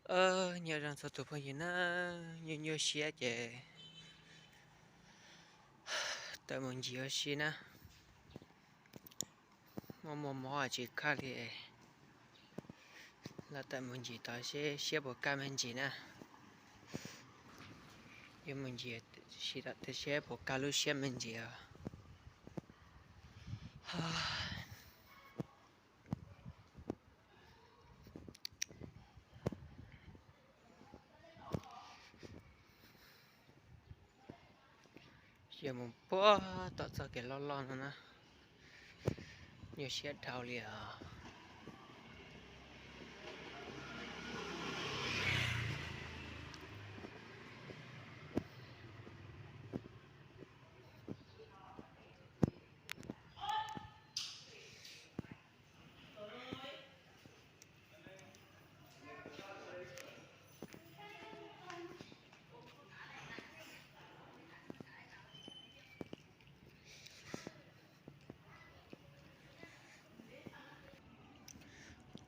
Nyob zoo txhua tus phooj ywg na, nyuaj nyuaj siab ces tawm mus ncig ua si na. Muaj muaj mob tsis kaj li, los tawm mus ncig tod seb siab puas kaj me ntsis na. Yuav mus ncig sim tom tej seb puas kaj lub siab me ntsis os. Yuav mus puag tom txoj kev loj loj no na, nyuaj siab dhau li os.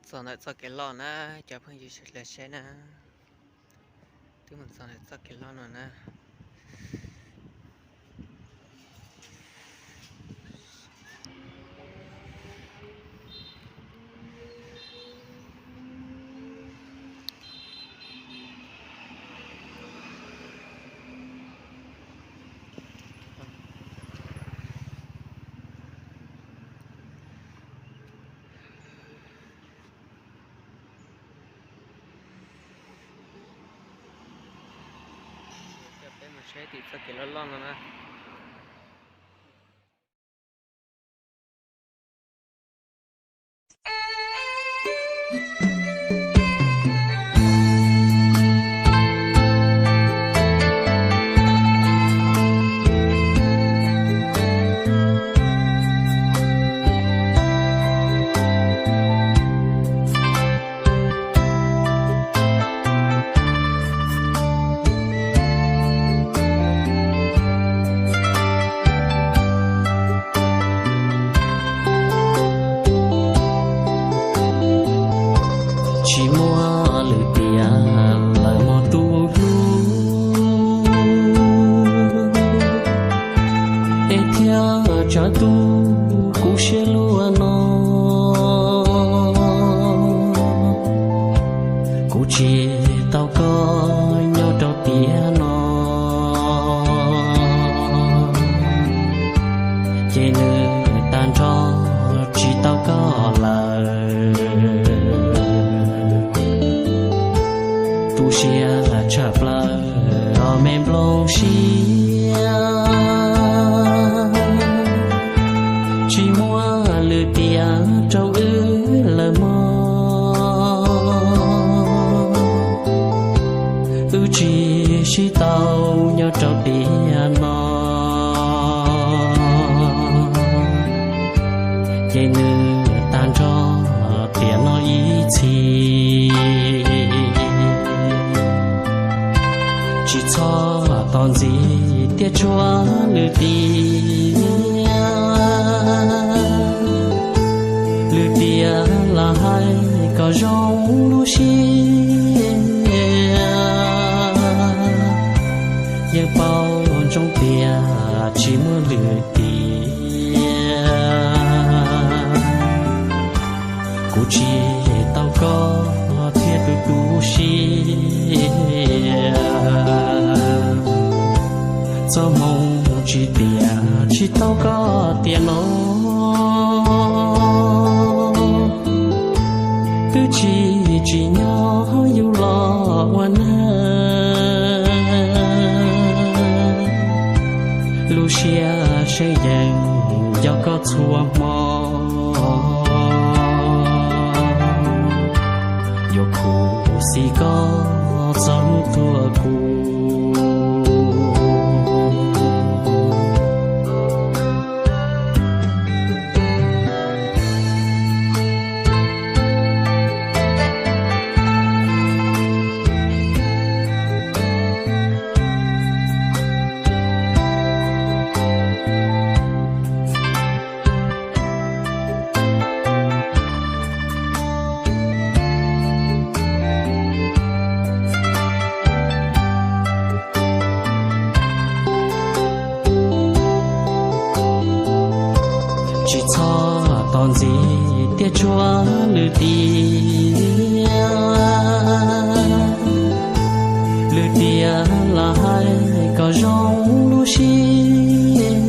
Txog ntawm txoj kev loj na, cov phooj ywg sawv daws saib na, twb mus txog ntawm txoj kev loj no na. Coj peb mus saib tim txoj kev loj loj no na. Tsis muaj lwm tiam lawm mog tus hlub, es thiaj tsav tub kuv siab luaj no. Kuv tsis tau koj nyob rau tiam no, ces nws tag nrho tsis tau koj lawm. Tu siab tshaj plaws os me nplooj siab, tsis muaj lwm tiam rau wb lawm mog. Wb tsis sib tau nyob rau tiam no, ces nws tag nrho tiam no ib txhis. Tsis txhob tos ntxiv thiab tshuav lwm tiam, lwm tiam los hais kom zoo lub siab. Yeej paub ntsoov tias tsis muaj lwm tiam, kuv tsis tau koj thiab tus tu siab. Txoj hmoo tsis tiam tsis tau koj tiam no, twb tsis tsim nyog yus los ua neeg. Lub siab seeb yeej nco koj txhua hmo, yuav khuv xim koj txog hnub tuag kuv. Ntxiv tiaj tshuab lwm tiam, lwm tiam los hais kom zoo lub siab.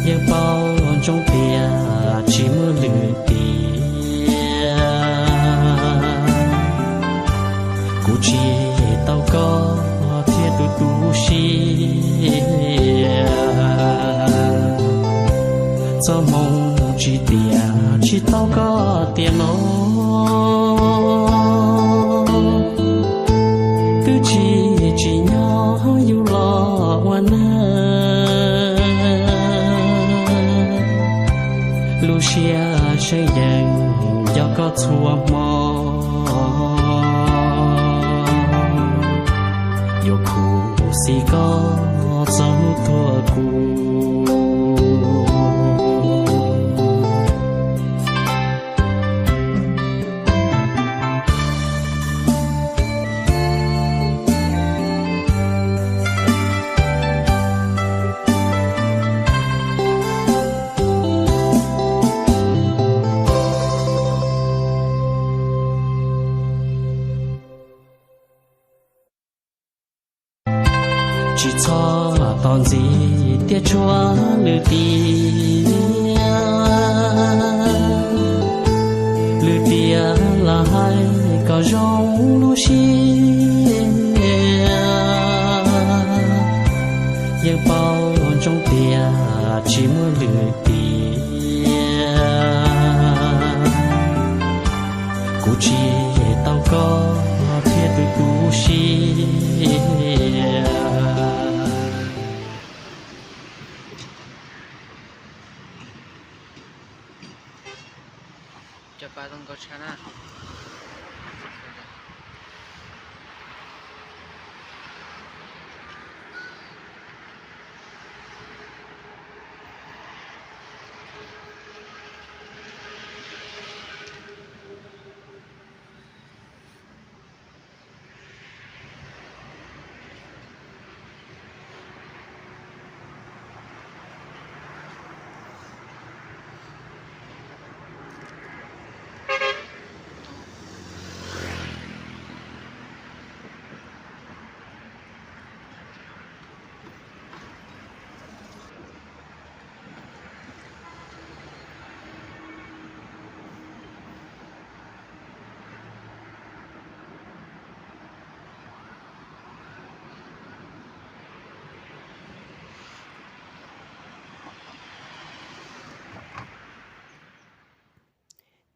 Yeej paub ntsoov tias tsis muaj lwm tiam, kuv tsis tau koj thiab tus tu siab. Txoj hmoo tsis tiam tsis tau koj tiam no, twb tsis tsim nyog yus los ua neeg. Lub siab seeb yeej nco koj txhua hmo, yuav khuv xim koj txog hnub tuag kuv. Tsis txhob tos ntxiv tiaj tshuab lwm tiam, lwm tiam los hais kom zoo lub siab. Yeej paub ntsoov tias tsis muaj lwm tiam, kuv tsis tau koj thiab tus tu siab.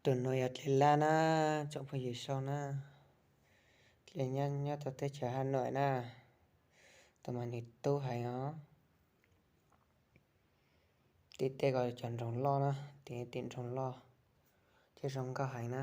Tus no yog dlej lab na, tsoom phooj ywg saib na. Dlej nyob tau teb chaws Has Nois na, tus mas nws tub heev os. Tim tej ko cov nroog loj na, tim tim nroog loj, thiab zoo nkauj heev na.